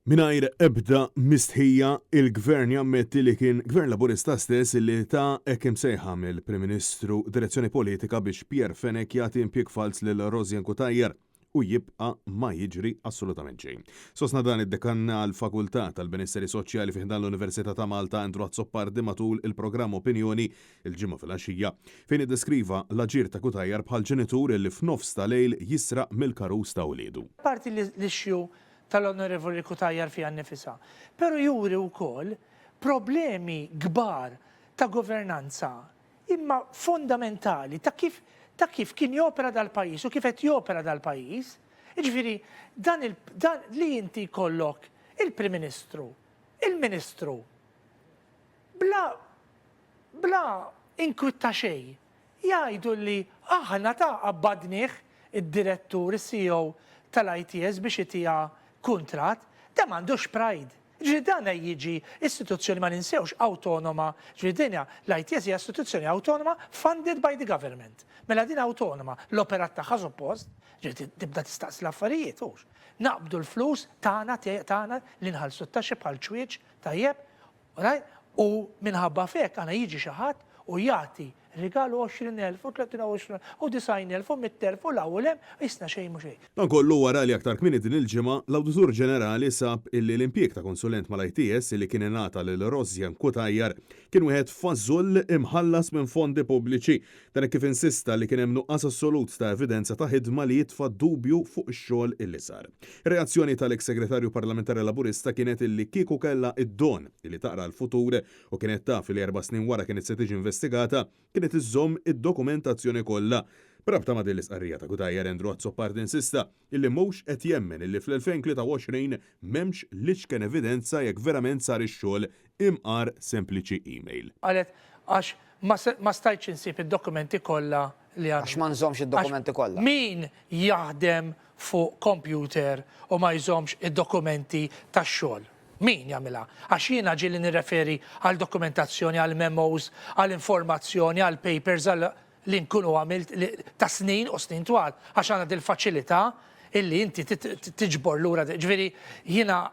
Mingħajr ebda mistħija, il-Gvern jammetti li kien Gvern Laburista stess li ta hekk imsejħa mill-Prim Ministru direzzjoni politika biex Pierre Fenech jagħti impjieg falz lil Rosianne Cutajar u jibqa' ma jiġri assolutament xejn. Sostna dan id-Dekan għall-Fakultà tal-Benesseri Soċjali fi ħdan l-Università ta' Malta Andrew Azzopardi matul il-programm Opinjoni il-Ġimgħa filgħaxija, fejn iddeskriva l-aġir ta' Cutajar bħal ġenitur li f'nofs ta' lejl jisraq mill-karus ta' uliedu. Parti l-issue tal-Onorevoli Cutajar fiha nnifisha, però juri wkoll problemi kbar ta' governanza imma fondamentali ta' kif ta' kif kien jopera dal-pajjiż u kif qed jopera dal-pajjiż. Jiġifieri dan il dan li inti jkollok il-Prim Ministru, il-Ministru bla bla inkwiet ta' xejn Jgħidu li aħna ta' qabbadnih id-direttur, is-CEO tal-ITS biex itiha kuntratt. Dan m'għandux pride. Jiġifieri dan jiġi istituzzjoni ma ninsewx awtonoma, jiġifieri din hija l-ITS hija istituzzjoni awtonoma funded by the government. Mela din awtonoma, l-operat tagħha suppost, jiġifieri tibda tistaqsi l-affarijiet hux. Naqbdu l-flus tagħna tagħna li nħallsu t-taxxi bħal ċwieċ, tajjeb, Right? U minħabba f'hekk għana jiġi xi ħadd u jagħti rigal u 20,000 u 30 u 90,000 u 100,000 u 'l hawn u 'l hemm, qisna xejn mhu xejn. Dan kollu wara li aktar kmieni din il-ġimgħa, l-Awditur Ġenerali sab illi l-impjieg ta' konsulent mal-ITS illi kien ingħata lil Rosianne Cutajar kien wieħed fażull imħallas minn fondi pubbliċi. Dan hekk kif insista li kien hemm nuqqas assolut ta' evidenza ta' ħidma li jitfa' dubju fuq ix-xogħol illi sar. Ir-reazzjoni tal-eks Segretarju Parlamentari Laburista kienet illi kieku kellha d-don illi taqra l-futur u kienet taf li erba' snin wara kienet se tiġi investigata, kienet iżżomm id-dokumentazzjoni kollha. B'rabta ma' din l-istqarrija ta' Cutajar, Andrew Azzopardi insista illi mhux qed jemmen illi fl-2023 m'hemmx l-iċken evidenza jekk verament sar ix-xogħol imqar sempliċi email. Qalet, Għax ma stajtx insib id-dokumenti kollha li għamilt. Għax ma nżommx id-dokumenti kollha. Min jaħdem fuq computer u ma jżommx id-dokumenti tax-xogħol? Min jagħmilha? Għax jiena ġieli nirreferi għal dokumentazzjoni, għal memos, għal informazzjoni, għal papers, għal li nkunu għamilt ta' snin u snin twal, għax għandna dil-faċilità illi inti tiġbor lura. Ġifieri jiena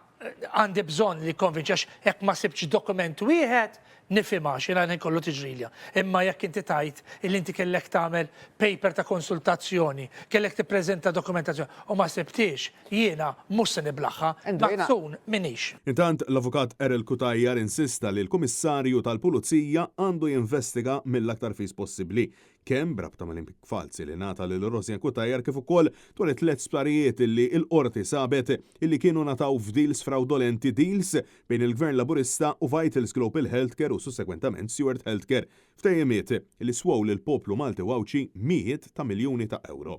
għandi bżonn li jikkonvinċi għax jekk ma sibtx dokument wieħed nifhimha għax jiena l-ħin kollu tiġrilja. Imma jekk inti tgħid illi inti kellek tagħmel paper ta' konsultazzjoni, kellek tippreżenta dokumentazzjoni u ma sibthiex, jiena mhux se niblaħha, maħzun m'iniex. Intant, l-Avukat Errol Cutajar insista li l-Kummissarju tal Pulizija għandu jinvestiga mill-aktar fis possibbli kemm b'rabta mal-impjieg falz li ngħata lil Rosianne Cutajar kif ukoll dwar it-tlett sptarijiet li l-Qorti sabet illi kienu ngħataw f'deals frawdolenti deals bejn il-Gvern Laburista u Vitals Global Healthcare u sussegwentament Steward Healthcare, ftehimiet li swew lill-poplu Malti u Għawdxi mijiet ta' miljuni ta' ewro.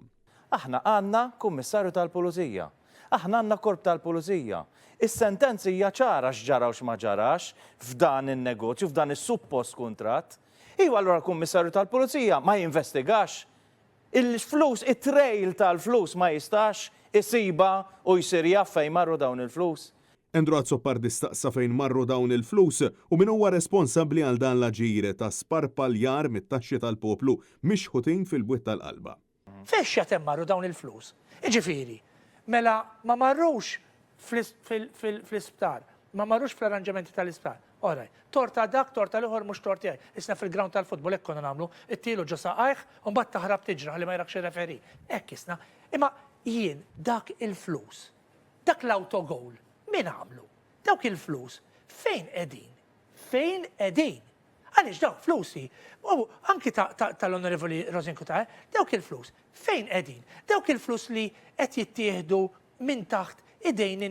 Aħna għandna Kummissarju tal Pulizija. Aħna għandna Korp tal Pulizija. Is-sentenza hija ċara x'ġara u x'ma ġarax f'dan in-negozju, f'dan is-suppost kuntratt. Iva allura l-Kummissarju tal Pulizija ma jinvestigax? Il-flus, it-trail tal-flus ma jistax isibha u jsir jaf fejn marru dawn il-flus? Andrew Azzopardi staqsa fejn marru dawn il-flus u min huwa responsabbli għal dan l-aġir ta' sparpaljar mit-taxxi tal-poplu mixħutin fil-bwiet tal-qalba. Fejn x'jatem marru dawn il-flus? Jiġifieri, mela ma marrux fl-isptar, ma marrux fl-arranġamenti tal-isptar. All right. Tort ta' dak, tort tal-ieħor mhux tort tiegħi. Isna fil-ground tal-futbol hekk konna nagħmlu, ittilu ġo saqajh u mbagħad taħrab tiġri ħalli ma jarakx ir-referee. Hekk isna. Imma jien dak il-flus, dak l-autogoal, min għamlu? Dawk il-flus fejn qegħdin? Fejn qegħdin? Għaliex dawk flusi, u anki tal-Onorevoli Rosin Cutajar, dawk il-flus, fejn qegħdin? Dawk il-flus li qed jittieħdu minn taħt idejn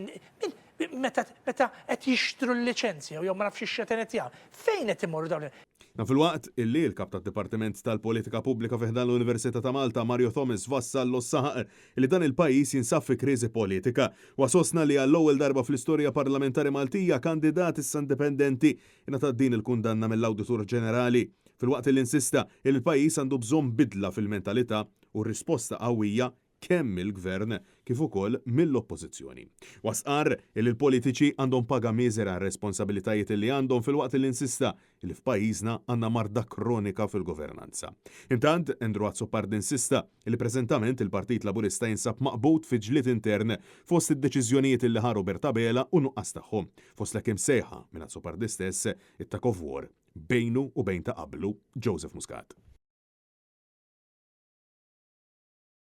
meta qed jixtru l-liċenzja jew ma nafx x'qed qed jagħmlu. Fejn qed imorru dawn Dan filwaqt illi l-Kap tad-Dipartiment tal-Politika Pubblika fi ħdan l-Università ta' Malta, Mario Thomas Vassallo saħaq illi dan il-pajjiż jinsab fi kriżi politika. Huwa sostna li għall-ewwel darba fl-istorja parlamentari Maltija kandidat issa indipendenti Ingħatat din il-kundanna mill-Awditur Ġenerali, filwaqt li insista li l-pajjiż għandu bżonn bidla fil-mentalità u risposta qawwija kemm mill-Gvern kif kif ukoll mill-Oppożizzjoni. Huwa stqarr illi l-politiċi għandhom paga miżera għar-responsabilitajiet illi għandhom filwaqt illi insista illi f'pajjiżna għandna marda kronika fil-governanza. Intant, Andrew Azzopardi insista illi preżentament il-Partit Laburista jinsab maqbud fi ġlied intern fost id-deċiżjonijiet illi ħa Robert Abela u nuqqas tagħhom, fost l-hekk imsejħa minn Azzopardi stess it-tug of war bejnu u bejn ta' qablu Joseph Muscat.